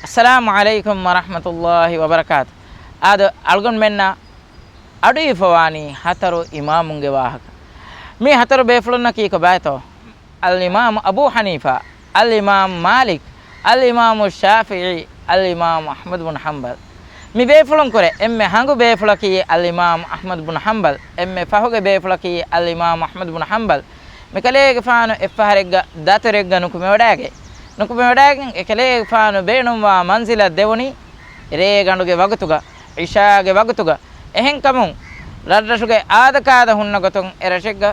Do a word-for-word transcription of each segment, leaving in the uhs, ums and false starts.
އައްސަލާމު ޢަލައިކުމް ވަރަޙްމަތުﷲި ވަބަރަކާތު. އާދެ، އަޅުގަނޑުމެންނަށް އަޑުއިވިފަވާނީ ހަތަރު އިމާމުންގެ ވާހަކަ. މި ހަތަރު ބޭފުޅުންނަކީ ކޮބާތޯ؟ އަލްއިމާމު އަބޫ ޙަނީފާ، އަލްއިމާމު މާލިކް، އަލްއިމާމު ޝާފިޢީ، އަލްއިމާމު އަޙްމަދު ބުން ޙަންބަލް. މި ބޭފުޅުންކުރެ އެންމެ ހަނގު ބޭފުޅަކީ އަލްއިމާމު އަޙްމަދު ބުން ޙަންބަލް. އެންމެ ފަހުގެ ބޭފުޅަކީ އަލްއިމާމު އަޙްމަދު ބުން ޙަންބަލް. މިކަލޭގެފާނު އެއްފަހަރެއްގަ ދަތުރެއްގަ ނުކުމެވަޑައިގެން، ނުކުމެވަޑައިގެން އެކަލޭގެފާނު ބޭނުންވާ މަންޒިލަށް ދެވުނީ ރޭގަނޑުގެ ވަގުތުގަ، ޢިޝާގެ ވަގުތުގަ. އެހެންކަމުން ރަށްރަށުގެ އާދަކާދަ ހުންނަ ގޮތުން އެ ރަށެއްގަ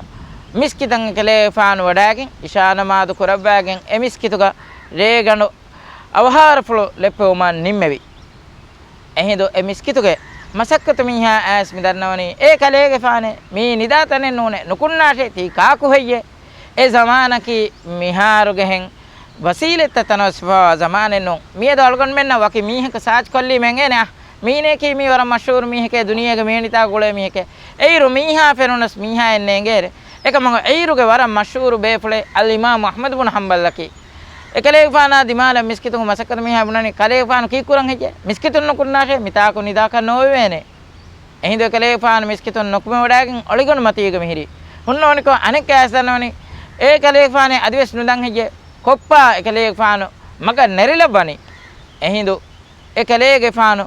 މިސްކިތަށް އެކަލޭގެފާނު ވަޑައިގެން ޢިޝާ ނަމާދު ކުރައްވައިގެން އެ މިސްކިތުގަ ރޭގަނޑު އަވަހާރަފުޅު ލެއްޕެވުމަށް ނިންމެވި. އެހިނދު އެ މިސްކިތުގެ މަސައްކަތު މީހާ އައިސް މި ދަންނަވަނީ، އޭ ކަލޭގެފާނޭ، މީ ނިދާ ތަނެއް ނޫނޭ، ނުކުންނާށޭ، ތީ ކާކު ހެއްޔޭ؟ އެ ޒަމާނަކީ މިހާރުގެހެން ވަސީލަތްތައް ތަނަވަސްވެފަވާ ޒަމާނެއް ނޫން. މިއަދު އަޅުގަނޑުމެންނަށް ވަކި މީހަކު ސާޗް ކޮށްލީމަ އެނގޭނެ، އާ، މީނަކީ މީ ވަރަށް މަޝްހޫރު މީހެކޭ، ދުނިޔޭގެ މީނިތާ ގުޅޭ މީހެކޭ. އެއިރު މީހާ ފެނުނަސް މީހާއެއް ނޭނގޭރެ. އެކަމަކު އެއިރުގެ ވަރަށް މަޝްހޫރު ބޭފުޅެއް އަލްއިމާމު އަޙްމަދު ބުން ޙަންބަލްއަކީ. އެކަލޭގެފާނާ ދިމާލަށް މިސްކިތުގެ މަސައްކަތު މީހާ ބުނަނީ، ކަލޭގެފާނު ކީއްކުރަން ހެއްޔޭ؟ މިސްކިތުން ނުކުންނާށޭ، މިތާކު ނިދާކަށް ނޯވެވޭނެ. އެހިނދު އެކަލޭގެފާނު މިސްކިތުން ނުކުމެވަޑައިގެން އޮޅިގަނޑު މަތީގަ މިހިރީ. ހުންނަވަނިކޮށް އަނެއްކާވެސް ދަންނަވަނީ، އޭ ކަލޭގެފާނޭ، އަދިވެސް ނުދަން ހެއްޔޭ؟ ކޮއްޕާ އެކަލޭގެފާނު މަގަށް ނެރެލައްވަނީ. އެހިނދު އެކަލޭގެފާނު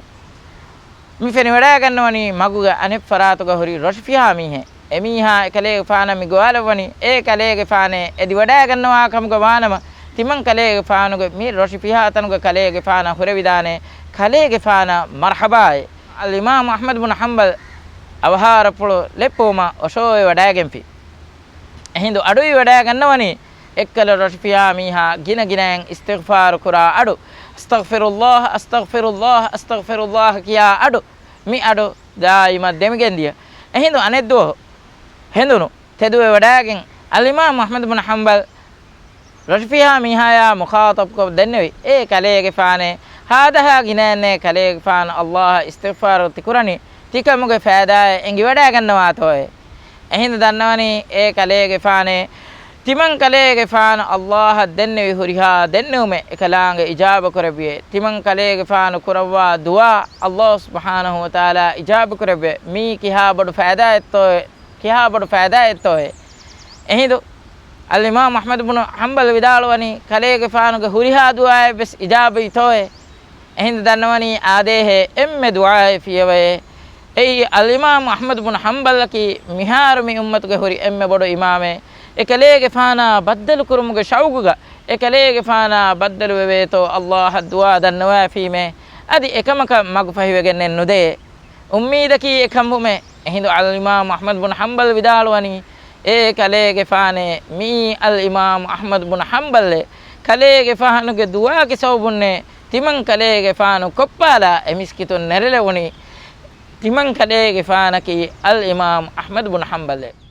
މި ފެނިވަޑައިގަންނަވަނީ މަގުގެ އަނެއް ފަރާތުގަ ހުރި ރޮށިފިހާ މީހެއް. އެމީހާ އެކަލޭގެފާނަށް މި ގޮވާލައްވަނީ، އޭ ކަލޭގެފާނޭ، އެދިވަޑައިގަންނަވާ ކަމުގަ ވާނަމަ، ތިމަން ކަލޭގެފާނުގެ މި ރޮށިފިހާ ތަނުގަ ކަލޭގެފާނަށް ހުރެވިދާނޭ، ކަލޭގެފާނަށް މަރްޙަބާއޭ. އަލްއިމާމު އަޙްމަދު ބުނު ޙަންބަލް އަވަހާރަފުޅު ލެއްޕުވުމަށް އޮށޯވެވަޑައިގެންފި. އެހިނދު އަޑުއިވަޑައިގަންނަވަނީ، އެއްކަލަ ރޮށިފިހާ މީހާ ގިނަ ގިނައިން އިސްތިޣްފާރު ކުރާ އަޑު، އަސްތަޣްފިރުﷲ، އަސްތަޣްފިރުﷲ، އަސްތަޣްފިރުﷲ ކިޔާ އަޑު، މި އަޑު ދާއިމަށް ދެމިގެންދިޔަ. އެހިނދު އަނެއްދުވަހު ހެނދުނު ތެދުވެވަޑައިގެން އަލްއިމާމު އަޙްމަދު ބުނު ޙަންބަލް ރޮށިފިހާ މީހާޔާ މުޚާޠަބުކޮށް ދެންނެވި، އޭ ކަލޭގެފާނޭ، ހާދަހާ ގިނައެއްނޭ ކަލޭގެފާނު ﷲ އަށް އިސްތިޣްފާރު ތިކުރަނީ، ތިކަމުގެ ފައިދާއެއް އެނގިވަޑައިގަންނަވާތޯއޭ؟ އެހިނދު ދަންނަވަނީ، އޭ ކަލޭގެފާނޭ، ތިމަން ކަލޭގެފާނު ﷲ އަށް ދެންނެވި ހުރިހާ ދެންނެވުމެއް އެކަލާނގެ އިޖާބަ ކުރެއްވިއޭ. ތިމަން ކަލޭގެފާނު ކުރައްވާ ދުޢާ ﷲ ސުބްޙާނަހޫ ވަތަޢާލާ އިޖާބަ ކުރެއްވޭ. މީ ކިހާ ބޮޑު ފައިދާއެއްތޯއޭ؟ ކިހާ ބޮޑު ފައިދާއެއްތޯއޭ؟ އެހިނދު އަލްއިމާމު އަޙްމަދު ބުނު ޙަންބަލް ވިދާޅުވަނީ، ކަލޭގެފާނުގެ ހުރިހާ ދުޢާއެއްވެސް އިޖާބަވިތޯއޭ؟ އެހިނދު ދަންނަވަނީ، އާދޭހޭ، އެންމެ ދުޢާއެއް ފިޔަވައޭ. އެއީ އަލްއިމާމު އަޙްމަދު ބުނު ޙަންބަލްއަކީ މިހާރު މި އުއްމަތުގެ ހުރި އެންމެ ބޮޑު އިމާމެއް. އެކަލޭގެފާނާ ބައްދަލުކުރުމުގެ ޝައުގުގަ އެކަލޭގެފާނާ ބައްދަލުވެވޭތޯ ﷲ އަށް ދުޢާ ދަންނަވައިފީމޭ. އަދި އެކަމަކަށް މަގުފަހިވެގެންނެއް ނުދޭ. އުއްމީދަކީ އެކަންވުމޭ. އެހިނދު އަލްއިމާމު އަޙްމަދު ބުނު ޙަންބަލް ވިދާޅުވަނީ، އޭ ކަލޭގެފާނޭ، މިއީ އަލްއިމާމު އަޙްމަދު ބުނު ޙަންބަލްއޭ. ކަލޭގެފާނުގެ ދުޢާގެ ސަބަބުންނޭ ތިމަން ކަލޭގެފާނު ކޮއްޕާލާ އެ މިސްކިތުން ނެރެލެވުނީ. ތިމަން ކަލޭގެފާނަކީ އަލްއިމާމު އަޙްމަދު ބުނު ޙަންބަލްއޭ.